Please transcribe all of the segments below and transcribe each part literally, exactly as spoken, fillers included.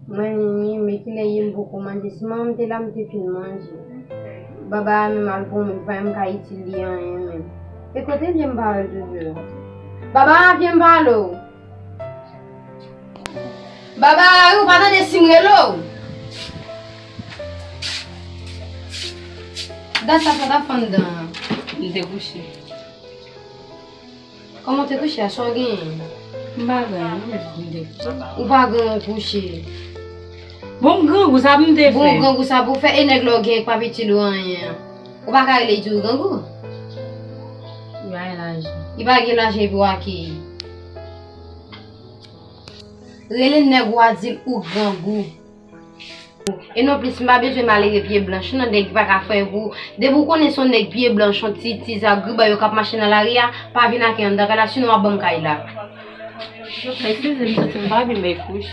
Mwen, Nini, men kilè ye m poko manje. Si manman m te la, m te fin manje. Baba a menm al pou mwen, pa menm ka itil li anyen menm. E kote l ye m pa wè l toujou? Baba a vyen m pale w. Baba a, ou pa tande si m rele w? Dat sa fè t ap fann dan an. M te kouche. Kòman w te kouche a? Sa w genyen? M pa gen anyen, m jis vin te kouche. Ou pa gen yon kouche? Bon, m grangou, sa pou m te fè? Bon, grangou, sa pou w fè? E nèg la w gen k p ap itil ou anyen an? Ou pa ka rele l di w grangou? Li pa gen lajan. Li pa gen lajan epi w akeyi. Rele nèg ou a, di l ou grangou. E non plis, m pa bezwen malere pye blanch, non, nèg ki pa ka fè anyen pou ou. Depi w konnen se yon nèg pye blanch, yon ti, ti zagribay yo k ap mache nan lari a, pa vin ak anndan kay la, sinon w ap ban m kay la. Eskize m, m santi m pa byen, men kouch.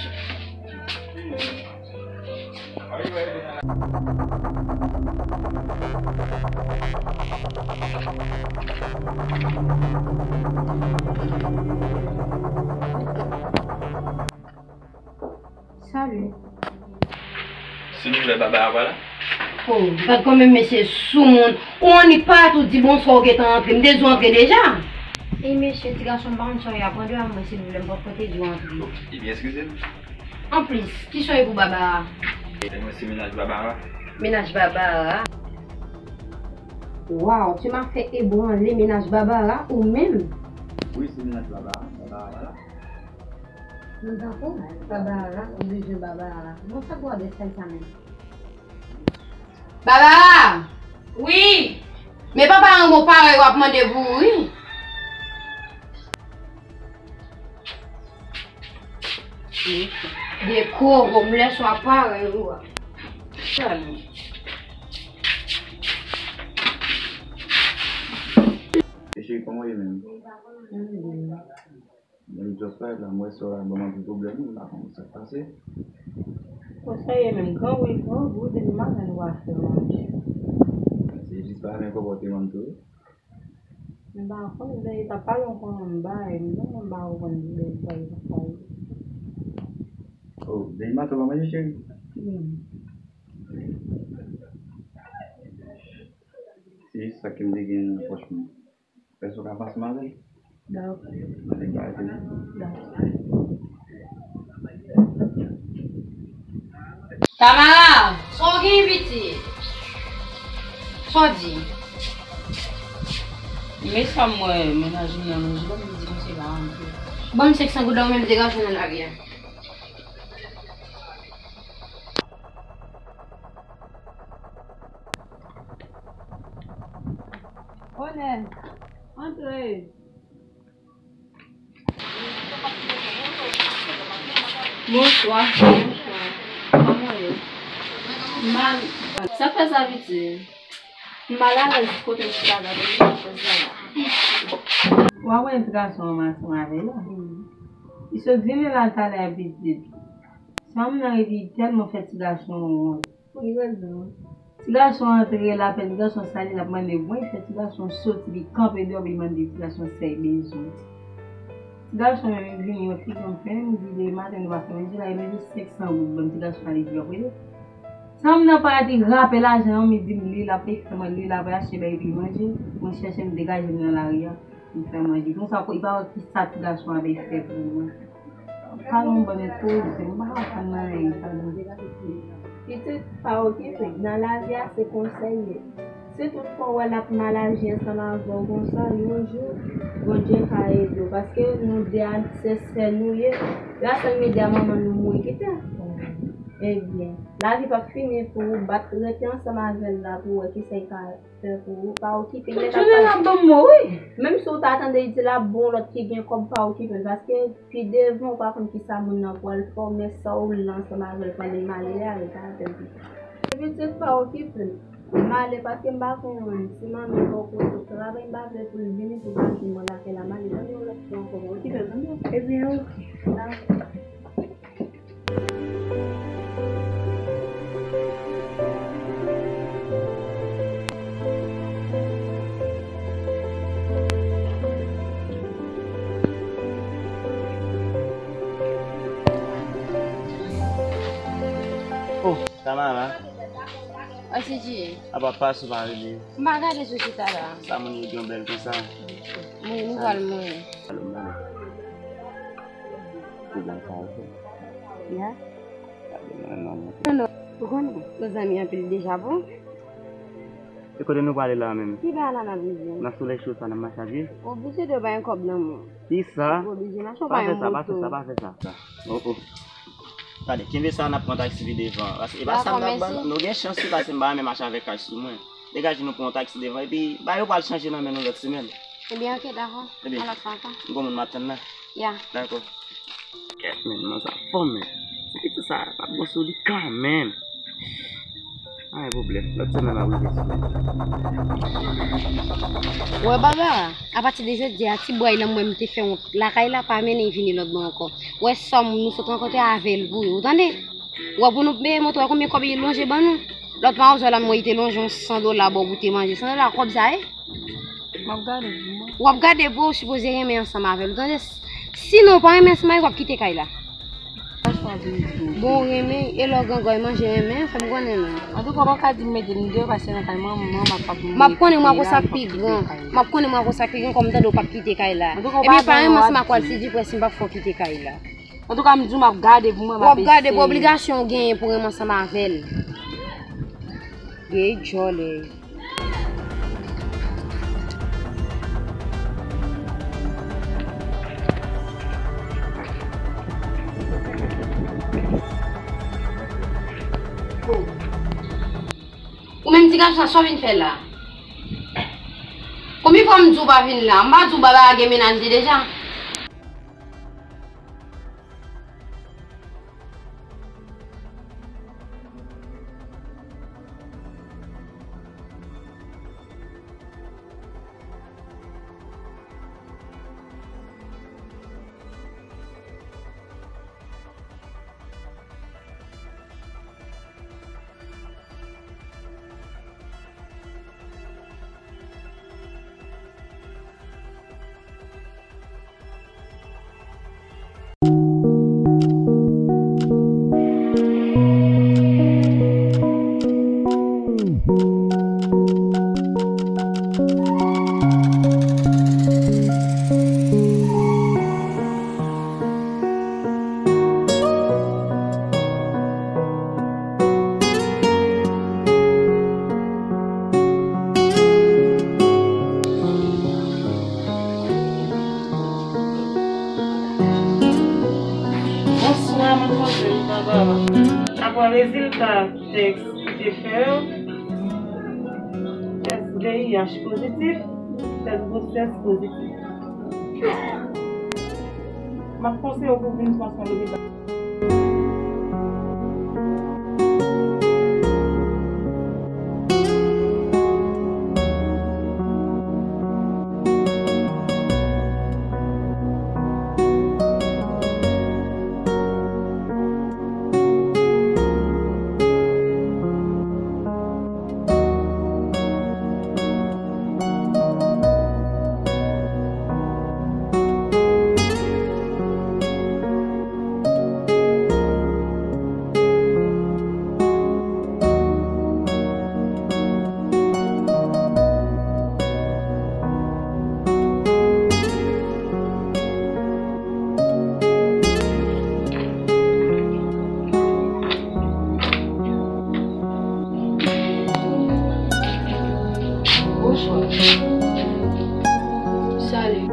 Salut. Silvouplè, Baba a pa la? Oh, gad kòman mesye soumoun. Ou annik parèt ou di bonswa, ou gentan antre. M te di w antre deja. Ey mesye, ti gason m pa konn sa w ye a, pran de a mwen silvouplè, m p ap konte di w antre. Ebyen, eskize m. Anplis, ki sa w ye pou Baba a? E mwen se mennaj Baba a. Mennaj Baba a? Waw, tu m'as fait ébranler mennaj Baba a ou menm? Wi, se mennaj Baba a, Baba a pa la. Mwen tankou Baba a, ou bezwen Baba a. Bon, sa gwo abèt kay sa menm? Baba a! Wi! Men papa rango parèy w ap mande pou ou, wi. De korom lè swa parèy ou a. Cheri, kòman w ye menm? Mwen just parèt la, m wè sè w la ban m anpil pwoblèm, m pa konn sa k pase. Konsa ye menm, grangou, grangou, depi maten nou pa fè manje. Se jis pa renmen konpòteman m tou wi. M pa konn, men li t ap pale yon konn bay, m menm mwen m pa konprann bagay sa k pale. Oh, depi maten w pa manje, cheri? Hmm. Se jis sa ke m te gen nan pòch mwen. Èske w ka pase m avè l? Dakò. Dakò. Tamara, sa w gen pitit? Sa w di? Men sa m wè mennaj li an manje la, m di misye pa antre. Ban m senk san goud la, ou menm de gason nan lari a. Onè, antre. Bonswa. Bonswa. Kòman w ye? Mal. Sa k fè sa, pitit? M malalèz kote m chita la, kote m chita la. W ap wè ti gason an m ansanm avè l la. Li sot vini la talè a, pitit. Sa m nan epi tèlman fè ti gason an wont. Pou ki rezon? Ti gason antre la, fè ti gason sali, l ap mande mwen, fè ti gason soti, li kanpe deyò, li mande ti gason sa l bezwen. Ti gason menm vini yon ti kanpe, m di de maten nou pa fè manje la, li mete senk san goud ban m, ti gason a li di w ap rele. Sa m nan pati rape lajan an, li di m li l ap fè manje, li l ap achte bay pou manje, mwen chèche m degaje m nan lari a. M fè manje. Konsa, li pa wè kisa ti gason an ap fè pou mwen. Pale yon bann koze, m pa konprann anyen, pale. Pitit, pa okipe, nan lavi a, se konsa l ye. Si toutfwa w wè l ap mal aji ansanm avè w konsa, yon jou, Bondye ka ede w. Paske nou de a, se sè nou ye. Gras a medya manman nou mouri kite. Ebyen, lavi p ap fini pou ou, bat rete ansanm avè l la pou w wè kisa l ka fè pou ou, pa okipe l. Tout jounen l ap ban m mo, wi. Menm si w ta tande l di l ap bon lòt ki gen kòb, pa okipe l, paske pi devan ou pa konn kisa moun nan pral fè w, men sa w lan ansanm avè l pandan m ale a, li ka fè l pito. Pitit, pa okipe l. M ale paske m pa konn si manmi poko sot travay, m pa vle pou l vini pou l pa jwenn mwen lakay la, m ale. Tande yon lòt fwa ankò, pa okipe l, tande? Ebyen, oke. Dakò. Tamara. Ase djeye. Apa pa sou pa rele. M pa gade sou chita la. Sa moun yo gen bèl konsa. Mwen, nou pral mwen. Alo, mwen. Ou bon sa ou fè? Ya. Gade mwen non. Non, non. Ou konnen, nou zanmi anpil deja pou. E kote nou prale la menm? Ki bagay la n ap rive? Nan solèy cho sa n ap mache a pye? Oblije de bay yon kòb nan men. Kisa? Oblije n ap chòp pa yon moto. Pa fè sa, pa fè sa, pa fè sa. Oh, oh. Gade, kenbe sa, n ap pran taksi pi devan. Paske e pa sa m t ap ban nou. Nou gen chans wi, paske m pa renmen mache avèk kach sou mwen. Degaje nou pran yon taksi devan, epi bagay yo pral chanje nan men nou lòt semèn. Ebyen, oke, dakò. Ebyen, yon lòt fwa ankò. M gon moun m ap tann la. Ya. Dakò. Kèt, men, manzè sa fò, men. Sa ki di sa, pa bon sou li kanmenm. Pa gen pwoblèm. Lòt semèn, m ap rive sou li. Wè, Baba, apati de jodi a, ti bway la, mwen, m te fè wont lakay la, pa mennen vini lòt bò ankò. Wè, sòm, nou sot rankontre avè l pou yo, ou tande? Wè, pou nou peye moto a, konbyen kòb li lonje ban nou? Lòt mawzòl la, m wè, li te lonje yon san dola ba w pou te manje. San dola, kòb sa ye? M ap gade pou mwen. W ap gade pou w sipoze renmen ansanm avè l, ou tande? Sinon, w pa renmen ansanm avè l, w ap kite kay la. Bon, renmen, e lè w grangòy manje renmen, fè m konnen non. Antouka, w pa ka di m mete nou deyò, paske nan kay manman, manman, papa, m ap konnen mwen konsa k pi gran. M ap konnen mwen konsa k pi gran, kòm tande w p ap kite kay la. Ebyen, pa renmen ansanm ak w al si di près, m p ap fè w kite kay la. Antouka, m di w m ap gade pou mwen, m ap eseye. W ap gade pou obligasyon w genyen pou renmen ansanm avè l. Gay djòlè. Ou menm ti gason sa, sa w vin fè la? Konbyen fwa m di w pa vin la? M pa di w Baba gen mennaj li deja? Bonswa, madmwazèl Barbara. Apre rezilta tès ki te fè yo, tès V I H pozitif, tès gwosès pozitif. M ap konseye w pou w vin pran swen lopital. Bonswa. Salut.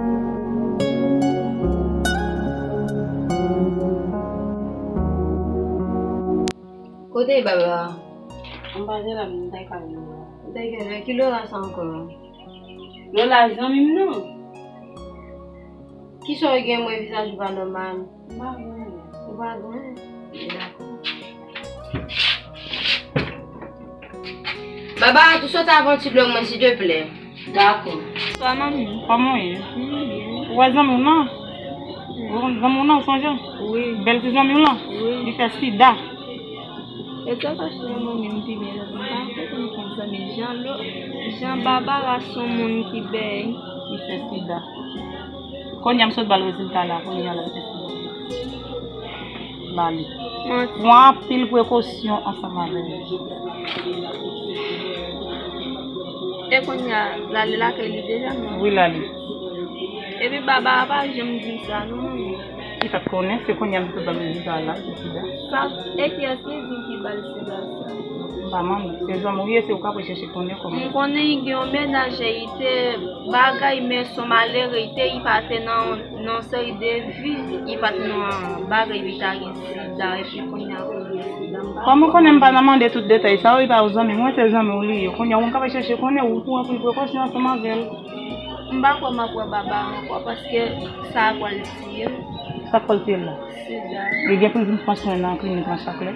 Kote Barbara? Anba zye la, m ta ka wè. Ou ta ka wè ki lora sa ankò? Lola zanmi m nan. Kisa w gen mwen vizaj ou pa nòmal? M pa gen anyen. Ou pa gen anyen? Dakò. Baba, tou sot avan ti blòk mwen, silteplè. Dakò. Bonswa, manmi. Kòman w ye? M byen. Ou wè zanmi w nan? Wi. Zanmi w nan, ou sonje? Wi. Bèl ti zanmi w lan? Wi. Li fè sida. E sa fache nan manmi m pi byen, m pa konn ki zanmi. Jan lo, jan Barbara se yon moun ki bèy. Li fè sida. Kounye a m sot ba l rezilta la, kounye a l ap fè sida. Lale. Pran anpil prekosyon ansanm avè l. E kounye a, l ale lakay li deja, non? Wi, l ale. Epi Baba a pa janm di m sa, non, manmi. Li pa t konnen, se kounye a m te ba l di sa la, se sida. Sa, e kiyès ki di w ki ba l sida sa? M pa manmi, se zanmi w ye, se ou k ap chèche konnen kòman. M konnen li gen yon mennaj, li te bagay, men se yon malere, li te, li pa te nan, nan seri de vi, li pa t nan bagay, li ta gen sida, epi kounye a pou gen sida, m pa... Kòman w konnen m pa nan mande tout detay sa yo, li pa yon zanmi mwen, se zanmi w li ye. Kounye a, ou menm k ap chèche konnen, ou pran anpil prekosyon ansanm avè l. M pa kwè m ap wè Baba ankò, paske sa a pral tiye m. Sa k fè l tiye l la? Sida. Li gen pou l vin pran swen nan klinik lan chak lè?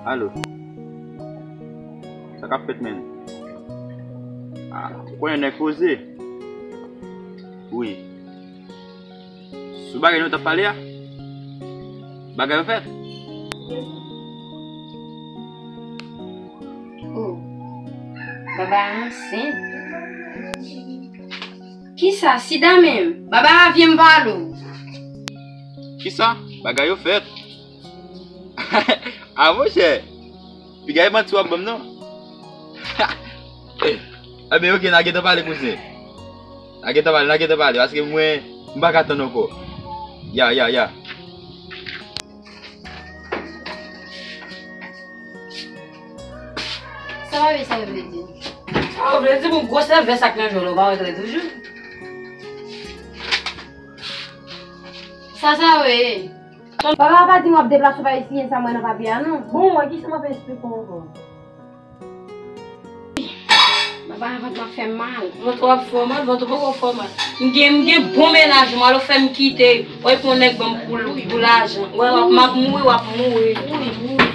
Alo. Sa k ap fèt, menn? Ah, ou konnen nèg poze? Wi. Sou bagay nou t ap pale a? Bagay yo fèt? Oh. Baba ansent. Kisa? Sida menm? Baba vyen m pale w. Kisa? Bagay yo fèt. Ah, monchè. Piga e manti w ap ban m, non? Ebyen, oke, n a gentan pale, kouzen. N a gentan pale, n a gentan pale, paske mwen, m pa ka tann ankò. Ya, ya, ya. Sa pa vle, sa vle di. Sa vle di pou gwosè vès ak nan jwèl, ou pa wè klè toujou. Sa, sa vle. Papa pa di m w ap deplase w pa eseye sa m wè nan papye a, non. Bon, wè, kisa m ap esplike w ankò? Papa, vant mwen ap fè m mal. Vant w ap fè w mal, vant ou poko fè w mal. M gen, m gen bon mennaj, mwen, alò fè m kite. Wè, pou yon nèg ban m pou, pou lajan. Wè, w ap, m ap mouri, w ap mouri.